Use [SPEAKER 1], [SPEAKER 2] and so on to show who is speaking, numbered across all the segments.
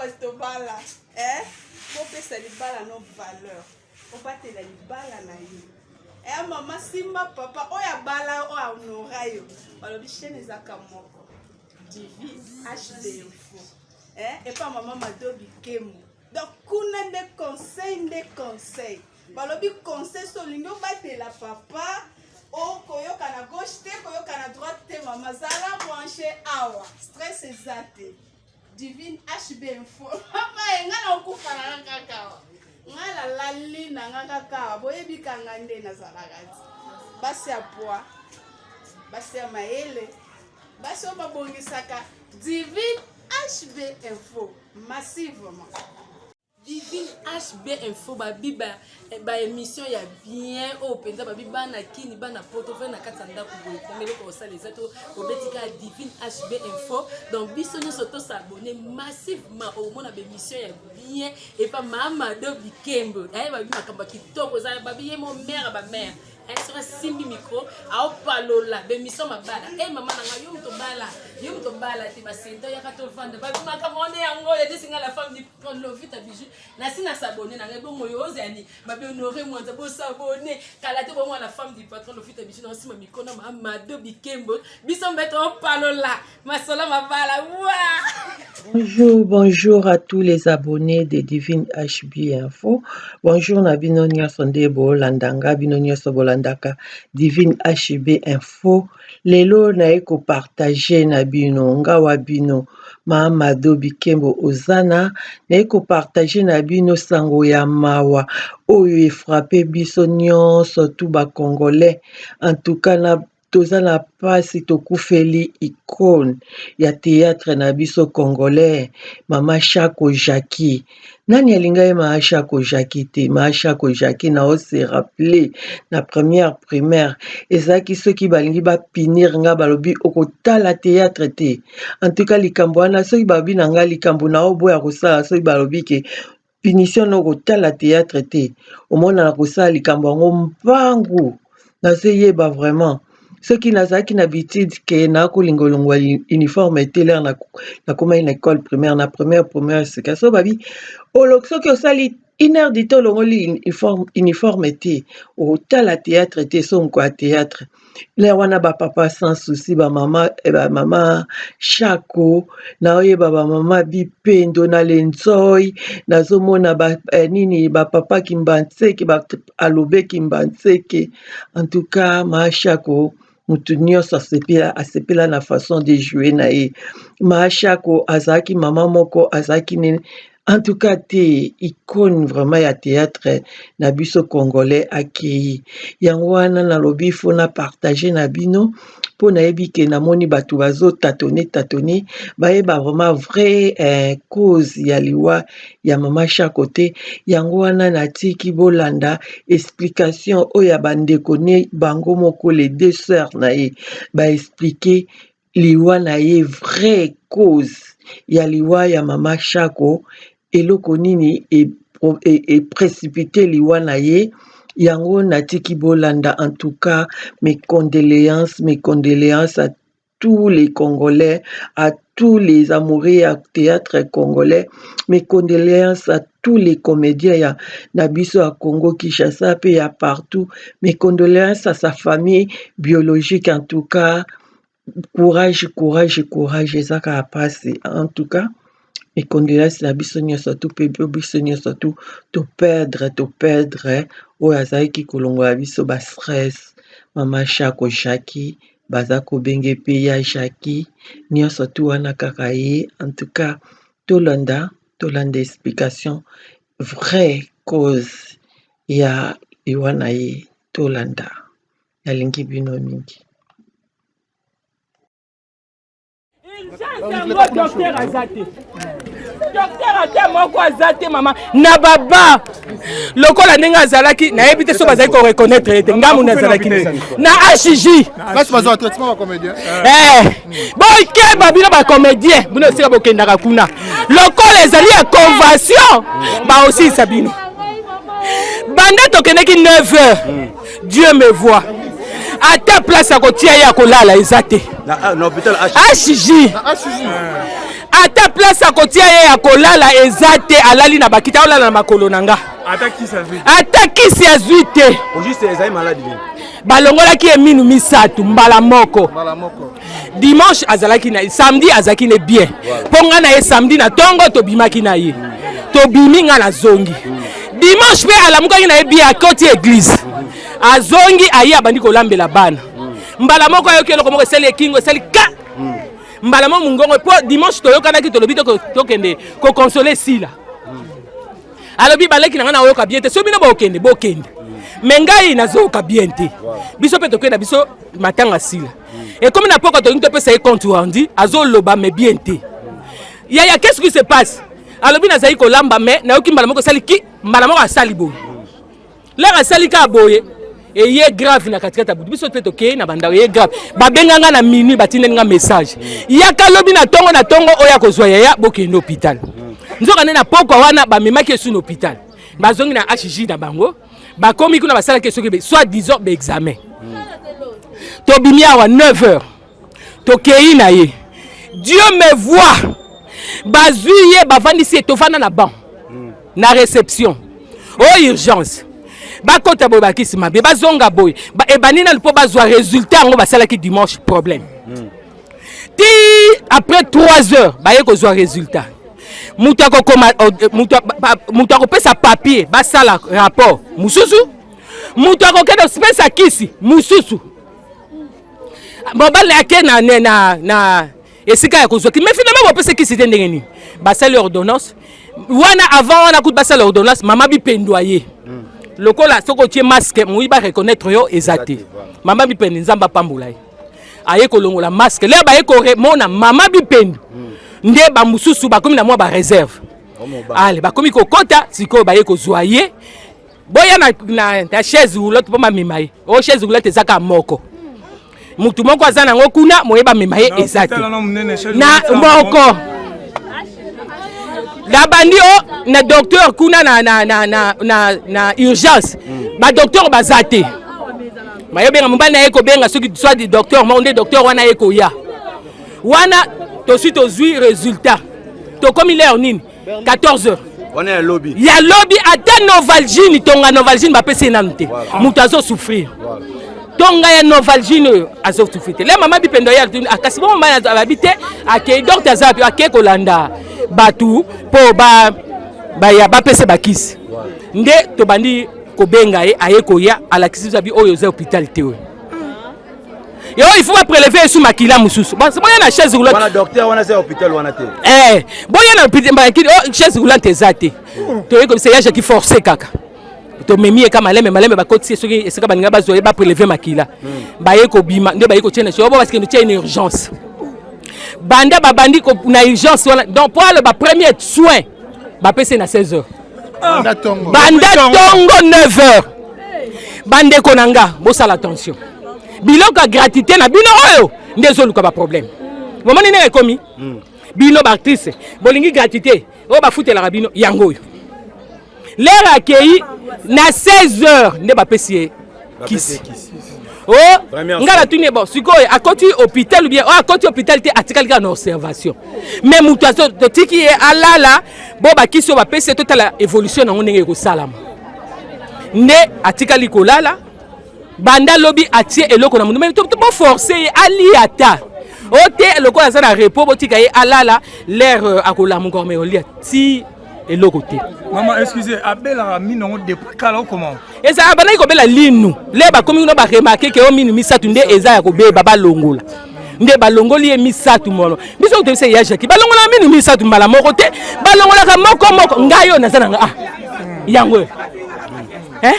[SPEAKER 1] bato tobala eh? Bopesa libala no valeur, obatela libala na yo. Eh, mama simba papa oyo abala oyo ahonora yo. Balobi chaîne ezaka moko Divine HD Info, eh, epa mama Mado Bikemo. Donc kuna nde conseil, nde conseil. Balobi conseil, so olingi obatela papa, okoyoka na gauche te, koyoka na droite te. Mama, zala branché awa, stress eza te. Divine HB Info. Mama ye, nga na okufa na nga kaka awa, nga nalali na nga kaka awa. Boyebi kanga nde nazalaka ti basi ya poa, basi ya mayele, basi oyo babongisaka. Divine HB Info massivement.
[SPEAKER 2] Divine HB Info, babi ba émission ya bien oyo mpenza. Babi bana kini, bana poto fe na kati ya ndako boye, pembe eloko kosala eza to obeti kaka Divine HB Info. Donc biso nyonso tos'abonner massivement, okomona baémission ya bien epa Mamado Bikembo. Aye, babi makambo ya kitoko eza. Babi ye mo mare ya bamare, soki asimbi micro, aopalola bémission mabala. E mama na ngai, yo moto bala, yo moto bala te, basenta yaka tovanda. Babi makambo wana yango oyo edesinga. La femme du Lovita Bijou, nasi na s'abonner na ngai. Bongo oyo ozali babi Honore Mwanza, bos'abonner kala te. Bongo la femme du patron Lovita Bijou na osima micro na Mamado Bikembo, biso mbeto opalola masolo mabala wa.
[SPEAKER 3] Bonjour, bonjour à tous les abonnés de Divine HB Info. Bonjour na bino nyonso nde bolandanga, bino nyonso bolandaka Divine HB Info. Lelo naye kopartager na bino, ngawa bino Mahamado Bikembo Ozana, naye kopartager na bino sango ya mawa oyo efrapper biso nyonso tu bacongolais. En tout cas na toza na mpasi, tokufeli icône ya théâtre na biso congolais, mama Chako Jackie. Nani alinga ye mama Chako Jackie te? Mama Chako Jackie, na ose rappeler na première primaire, ezalaki soki balingi bapunir nga, balobi okotala théâtre te. En tout cas likambo wana, soki balobi na nga likambo na oboya kosala, soki balobi ke punition na okotala théâtre te, omonana kosala likambo yango mbangu. Nazoyeba vraiment soki nazalaki na habitude ke nakolinga olongwa uniforme te, lere nakomaki na école primaire, na première primaire sika, so babi soki osali une heure du temps olongoli uniforme te, otala théâtre te. So moko ya théâtre lere wana, bapapa Sans Souci, bamama, bamama Chako, naoyeba bamama Bipendo na Lenzoi, nazomona ba, nini, bapapa Kimbanseke, alobe Kimbanseke. En tout cas maa Chako, motu nyonso asepela, asepela na façon de jouer na ye. Maa Chako azalaki mama moko, azalaki nini, en tout cas te, icône vraiment ya théâtre na biso congolais. Akei yango wana nalobi fo na partage na bino, mpo nayebi ke namoni bato bazotâtonner tâtonner, bayeba vraiment vrai cause ya liwa ya mama Chako te. Yango wana natiki bolanda explication oyo ya bandeko ne bango moko, les deux sœurs na ye, baexpliquer liwa na ye, vraie cause ya liwa ya mama Chako, eloko nini eprécipiter liwa na ye. Yango natiki bolanda. En tout cas mes condoléances, mes condoléances à tous les Congolais, à tous les amoureux ya théâtre congolais, mes condoléances à tous les comédiens ya na biso ya Congo Kinshasa mpe ya partout, mes condoléances à sa famille biologique. En tout cas courage, courage, courage, eza kaka mpasi. En tout cas mes condoléances na biso nyonso tu, mpe biso nyonso tu toperdre, toperdre oyo azalaki kolongola biso bastress, mama Chako Jackie, baza kobenge mpe ya Jackie, nyonso tu wana kaka ye. En tout cas tolanda, tolanda explication, vraie cause ya liwa na ye. Tolanda, nalingi bino mingi.
[SPEAKER 4] Urgence yango, docteur aza te, docteur ata moko aza te. Mama na baba lokola ndenge azalaki, nayebi te so bazali koreconnaître ye te. Ngambu nazalaki na HJ. Bokeba bino bacomédien, bino esika bokendaka kuna, lokola ezali ya convention, baosilisa bino. Banda tokendeki 9 heures, Dieu me voit, ata place ya kotia ye ya kolala eza te. HJ. Ata place akotia ye ya kolala eza te, alali na bakiti, aolala na makolo na nga. Ata kisi azwi te. Balongolaki ye minu misatu mbala moko. Dimanche azalaki na samedi azalaki ne bien. Mpo nga na ye samedi na tongo tobimaki na ye. Tobimi nga nazongi. Dimanche mpe alamukaki na ye bien, akoti église. Azongi aye abandi kolambela bana. Mbala moko ayoki eloko moko esali ekingo esali ka. Mbala moko mongongo mpo dimanche toyokanaki tolobi tokende kokonsole Sila. Alobi baleki na ngai nayoka bien te, soki bino bokende bokende, me ngai nazoyoka bien te. Biso mpe tokende na biso matanga Sila. Ekomi na poko tolingi topesa ye compte rendu, azoloba mais bien te. Yaya, qu'est-ce qui se passe? Alobi nazali kolamba mais nayoki mbala moko esali ki, mbala moko asali boye. Lere asali kaka boye eye grave na katikati ya butu, biso mpe tokei na bandako eye grave. Babenga nga na minuit, batindeli nga message, yaka lobi na tongo na tongo oyo akozwa yaya bokende hôpital. Nzoka nde na pokwa wana bamemaki esu na hôpital, bazongi na HJ na bango, bakomi kuna basalaki soki soit disant ba examen. Tobimi awa 9 heures tokei na ye, Dieu me voit, bazwi ye bavandisi ye, tovanda na banc na réception o urgence. Bakota boye bakisi mabe, bazonga boye ebandi nanu mpo bazwa résultat yango basalaki dimanche problème. Ti après 3 heures baye kozwa résultat, moto akokoma, moto akopesa papier basala rapport mosusu, moto akokende kopesa kisi mosusu. Mobali ake na, na, na, na esika ya kozwa mais finalement bopesa kisi te. Ndenge nini basali ordonnance wana? Avant wana kutu basala ordonnance, mama Bipendo aye. Lokola soki otie masque moyi bareconnaître yo eza te. Mama Bipendo, Nzambe apambola ye, aye kolongola masque. Lelo baye komona mama Bipendo nde bamosusu bakomi na mwa baréserve. Ale bakomi kokota sikoyo, baye kozwa ye boya na chaise roulante mpo bamema ye. O chaise roulante eza kaka moko, mutu moko aza nango kuna, moye bamema ye eza te. Na moko nabandi o na docteur kuna na urgence, badocteur baza te. Bayobenga mobali na ye kobenga soki soit docteur moko nde docteur wana ye koya wana. Tosi tozwi résultat, tokomi l'heure nini? 14 heures.
[SPEAKER 5] Wana ya lobi.
[SPEAKER 4] Ya lobi. Ata Novalgine, tonga Novalgine bapesi ye nanu te. Moto azosouffrir, tonga ya Novalgine oyo azosouffrir te. Le mama Bipendo ye kasi bongo mama ababi te, akei docteur aza wapi, akei kolanda bato mpo baya bapesa bakisi. Nde tobandi kobenga ye, aye koya, alakisi biso abi oyo eza hôpital te oyo yo, il faut baprélever esu makila mosusu. Boya na chaise roulante.
[SPEAKER 5] Wana docteur wana eza hôpital wana te.
[SPEAKER 4] Eh, boya na makili, oh, chaise roulante eza te. Toyei kobisa ya Jaki forcé kaka, tomemi ye ka maleme maleme, bakotisi ye soki esika balinga bazwa ye baprélever makila. Baye kobima nde baye kotia na bo parce que notia une urgence. Banda babandi na urgence wana, donc po aloba premier soin bapesi na 16 heures, banda tongo 9 heures. Bandeko na nga, bosala attention, biloko ya gratuité na bino oyo nde ezoluka baproblème. Bomoni ndenge ekomi? Bino baartiste bolingi gratuité oyo bafutelaka bino yango oyo. Lere akei na 16 heures nde bapesi ye kisi. O nga natuni ye, bon, sikoyo akoti hôpital ou bien oyo akoti hôpital te, atikali kaka na observation, mais moto azo totiki ye alala bo bakisi oyo bapesi ye, totala évolution nango ndenge ekosalama. Nde atikali kolala banda lobi, atie eloko na mundu, mais boforce ye alia ata o te. Lokola aza na repos, botika ye alala. Lere akolamuka, me olia ti eloko te.
[SPEAKER 6] Mama, excusez, abelaka mino yango depuis kala o comment?
[SPEAKER 4] Eza abandaki kobela linu. Le bakomi kuna baremarquer ke o minu misatu nde eza ya kobeba, balongola. Nde balongoli ye misatu mono. Biso toyebisa ya Jaki, balongolaka minu misatu mbala moko te, balongolaka moko moko. Ngai oyo naza nanga, ah, yango oyo, eh?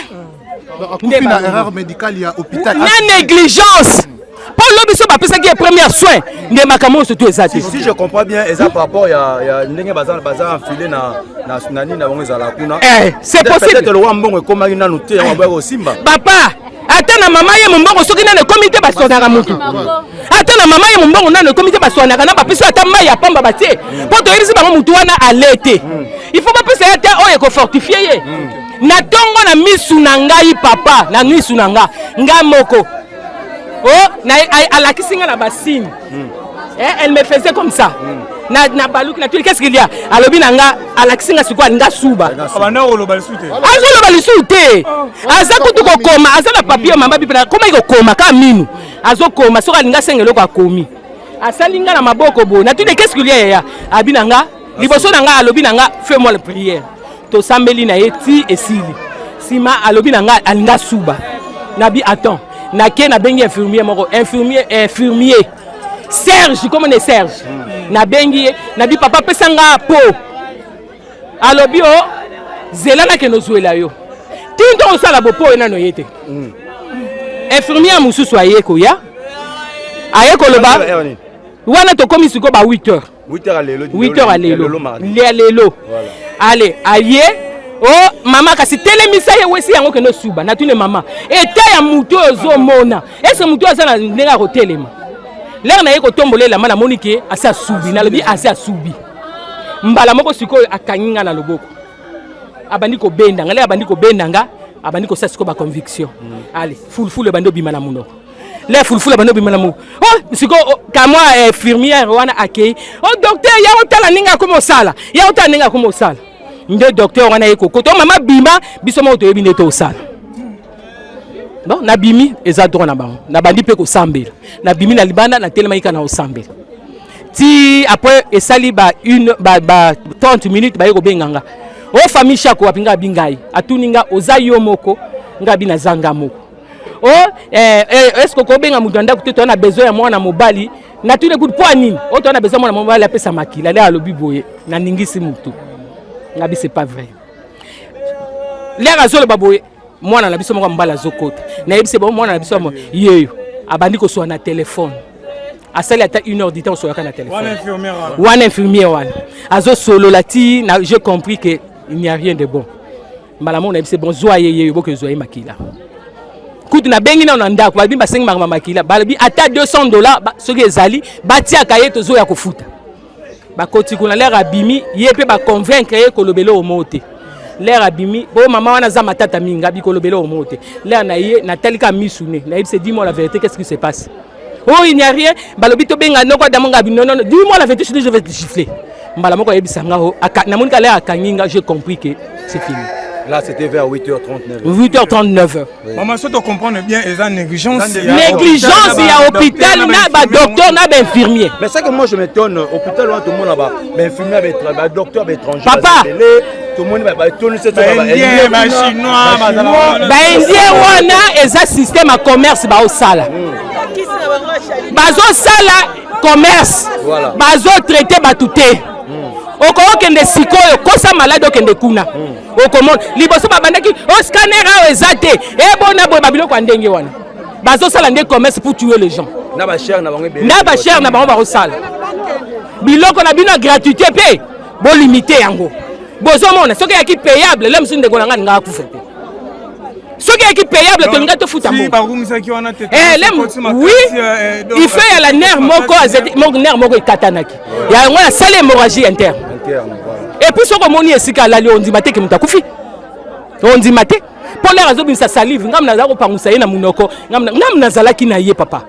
[SPEAKER 7] Akufi na erreur médicale ya hôpital.
[SPEAKER 4] Na négligence, mpo lobi so bapesaki ye première soin nde makambo oyo surtout eza te.
[SPEAKER 5] Si je comprends bien, eza par rapport ya ndenge baza enfilé na nini na bango ezala kuna.
[SPEAKER 4] Eh, c'est possible.
[SPEAKER 5] Peut-être lokwa mbongo ekomaki nanu te, yango baboya kosimba.
[SPEAKER 4] Papa, ata na mama ye mombongo soki nano ekomi te, baswanaka motu. Ata na mama ye mombongo nano ekomi te, baswanaka na bapesi ata mai ya pamba batie mpo toyebisi bango motu wana ale te. Il faut bapesa ye ata oyo ekofortifie ye. Na ntongo na misu na ngai, papa, na misu na nga, nga moko o alakisi nga na basine. Eh, elle me faisait comme ça. Na na baluki na tuli qu'est-ce qu'il y a? Alobi na nga alakisi nga sikoyo alinga suba.
[SPEAKER 6] Abanda koloba lisusu te.
[SPEAKER 4] Azoloba lisusu te. Aza kutu kokoma, aza na papier mama bipe koma ekokoma kaka minu. Azokoma soki alinga asenga eloko akomi. Asali nga na maboko boye. Natuni qu'est-ce qu'il y a yaya? Abi na nga liboso na nga alobi na nga fais-moi la prière. Tosambeli na ye ti esili. Sima alobi na nga alinga suba. Nabi attends. Nake nabengi infirmier moko, infirmier infirmier Serge, comment est Serge? Nabengi ye, nabi papa pesa nga po. Alobi o zela nakende ozwela yo. Ti ntongo osala bopo oyo nano ye te. Infirmier mosusu aye koya, aye koloba wana tokomi sikoyo ba 8 heures.
[SPEAKER 5] 8 heures lelo.
[SPEAKER 4] 8 heures lelo. Ya lelo. Ale aye o mama kasi telemisa ye wesi yango kende osuba. Natuni mama eta ya motu oyo ozomona ese motu oyo aza na ndenge ya kotelema lere na ye kotombola elamba namoni ke asi asubi. Nalobi asi asubi mbala moko sikoyo akangi nga na loboko abandi kobenda nga lere abandi kobenda nga abandi kosala sikoyo baconviction. Ale fulufulu ebandi obima na monoko le fulufulu abandi obima na monoko. Oh sikoyo kamwa infirmière wana akei oh docteur ya otala ndenge akomi osala ya otala ndenge akomi osala nde docteur wana ye kokota o mama bima biso moko toyebi nde tosala. Bon nabimi eza droit na bango nabandi mpe kosambela nabimi na libanda natelemaki kaka na kosambela ti après esali ba une ba, ba 30 minutes baye kobenga nga o famille Shako wapi nga abi ngai atuni nga oza yo moko nga abi naza nga moko o eh, eh, est ce que okobenga moto na ndako te toza na besoin ya mwana mobali natuni kutu mpo nini o toza na besoin ya mwana mobali apesa makila nde alobi boye naningisi motu nga bi c'est pas vrai lere azoloba boye mwana na biso moko ya mobali azokota nayebisi bo mwana na biso yeyo abandi kosola na telefone asali ata une heure du temps osolaka na telefone wana infirmier wana azosolola ti na j'ai compris que il n'y a rien de bon mbala moko nayebisi bon zwa ye yeyo boke zwa ye makila kutu nabengi nano na ndako balobi basengi makambo makila balobi ata $200 soki ezali batiaka ye tozoya kofuta bakoti kuna lere abimi ye mpe baconvaincre ye kolobela oyo moko te lere abimi po mama wana aza matata mingi abi kolobela oyo moko te lere na ye natali kaka misu ne nayebisi dis-moi la vérité, qu'est-ce qui se passe? Oh, il n'y a rien. Balobi tobenga noko adamu nga abi non non, dis-moi la vérité, je vais te gifler. Mbala moko ayebisa nga namoni ka lere akangi nga, j'ai compris que c'est fini.
[SPEAKER 5] Là, c'était vers 8h39.
[SPEAKER 4] 8h39.
[SPEAKER 6] Oui. Maman, si tu comprends bien, il y a négligence.
[SPEAKER 4] Négligence, il y a hôpital, il y a docteur, il y a infirmier.
[SPEAKER 5] Mais c'est que moi, je m'étonne. Hôpital, tout le monde là-bas. Mais infirmier, docteur, étranger.
[SPEAKER 4] Papa.
[SPEAKER 5] Tout le monde, tout le monde,
[SPEAKER 6] Chinois.
[SPEAKER 4] Baindien wana, eza système à commerce, ba osala. Bazo sala commerce. Bazo traiter batu te. Okokende sikoyo kosa malade okende kuna. Okomona liboso babandaki o scanner awa eza te ebona boye babiloko ya ndenge wana bazosala nde commerce pour tuer les gens
[SPEAKER 5] na bachere na bango
[SPEAKER 4] na bachere na bango bakosala biloko na bino ya gratuité mpe bolimite yango bozomona soki eyaki payable le mosusu ndeko na ngai ningaka kufa te soki eyaki payable tolingai tofuta oui il fait ya la nerf moko nerf moko ekatanaki yango asali hémorragie interne. Et puis soki omoni esika alali ondima te ke moto akufi ondima te mpo lere azobimisa salive ngam nazala kopangusa ye na monoko ngam nazalaki na ye papa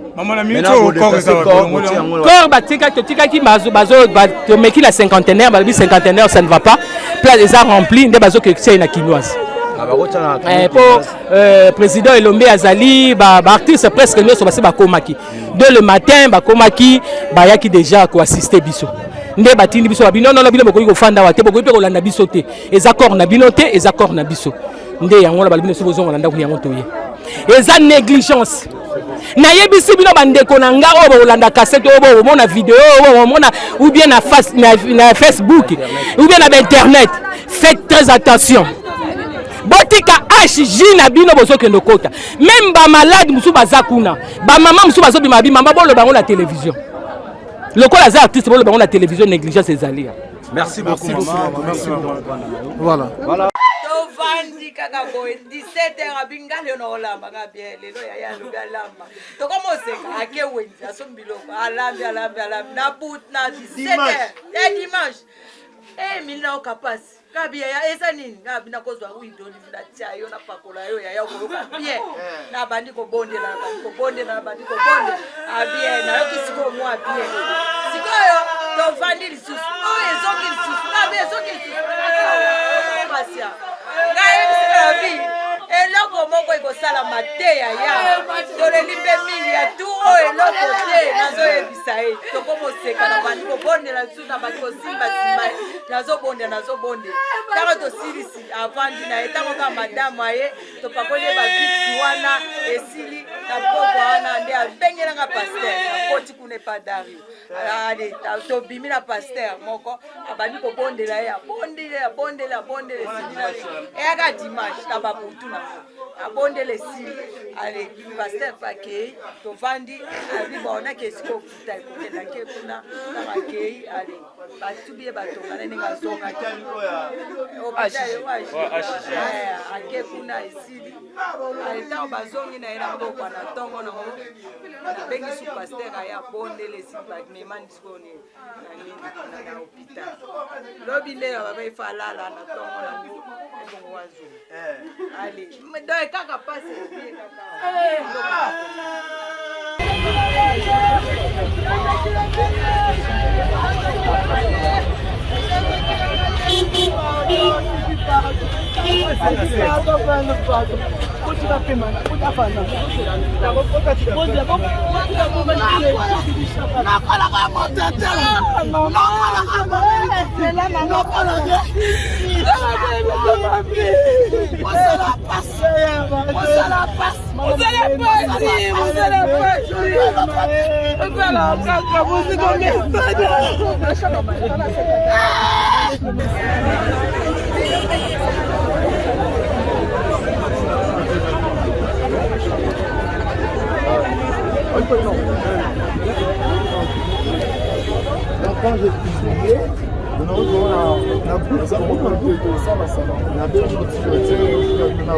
[SPEAKER 4] corps batikaki totikaki tomeki na cinquantenaire balobi cinquantenaire ça ne va pas, place eza rempli nde bazokekisa ye na Kinoise po président Elombe azali baartiste presque nyonso basi bakomaki dès le matin bakomaki bayaki déjà koassiste biso nde batindi biso babi nonono bino bokoki kofanda awa te bokoki mpe kolanda biso te eza corps na bino te eza corps na biso nde yango wana balobi biso bozonga na ndako yango toye eza négligence nayebisi bino bandeko na nga oyo bokolanda kasete oyo bokomona video oyo bokomona ou bien na, face, na Facebook ou bien na bainternet, faites très attention. Botika hg na bino bozokende okota même bamalade mosusu baza kuna bamama mosusu bazobima bimama boloba yango na télévision lokola aza artiste boloba yango na télévision négligence ezali.
[SPEAKER 5] Merci beaucoup, maman.
[SPEAKER 7] Merci beaucoup. Voilà.
[SPEAKER 5] Voilà.
[SPEAKER 8] Tovandi kaka boye 17 heures abi nga lelo na olamba nga bien lelo yaya alobi alamba tokoma oseka ake wenze asombi biloko alambi alambi alambi na but na 17 heures ya dimanche e mili nayoka pasi kabi yaya eza nini ngabi nakozwa huile d'olive natia yo napakola yo yaya okoyoka bien nabandi kobondela nabandi kobondela nabandi kobondela abien nayoki sikoyo mwa bien. Tovandi lisusu, oyo ezongi lisusu, ngabi ezongi lisusu. Pasia ngai yebisi na bi eloko moko ekosalama te yaya, toleli mpe mingi ya tu oyo eloko te. Nazoyebisa ye, tokomoseka na bandi kobondela lisusu, na bandi kosimbasimba, nazobondela, nazobondela. Ntango tosilisi, avandi na ye, ntango kaka madamu aye, topakoli ye baviksi wana, esili na pokwa wana nde abengelanga paster. Akoti kuna epa Dario. Ale, tobimi na paster moko, abandi kobondela ye, abondeli, abondeli, abondeli, esili. Eyaka dimanche na babutu nango, abondeli, esili. Ale, paster pakei, tovandi, abi bon, nake esika hôpital, kokendake kuna. Ntango akei, ale, batubi ye, batongana ndenge azongaki hôpital, ake kuna, esili. Ale, ntango bazongi na ye na mbokwa na ntongo nango, nabengi su paster, aye, abondeli, esili, bamemani sikoyo na nini na hôpital. Lobi nde na baba efa alala na ntongo nango, ebongo wazonga. Ale, donc kaka pasi ebie kaka.
[SPEAKER 7] Quand j'ai publié, na groupe na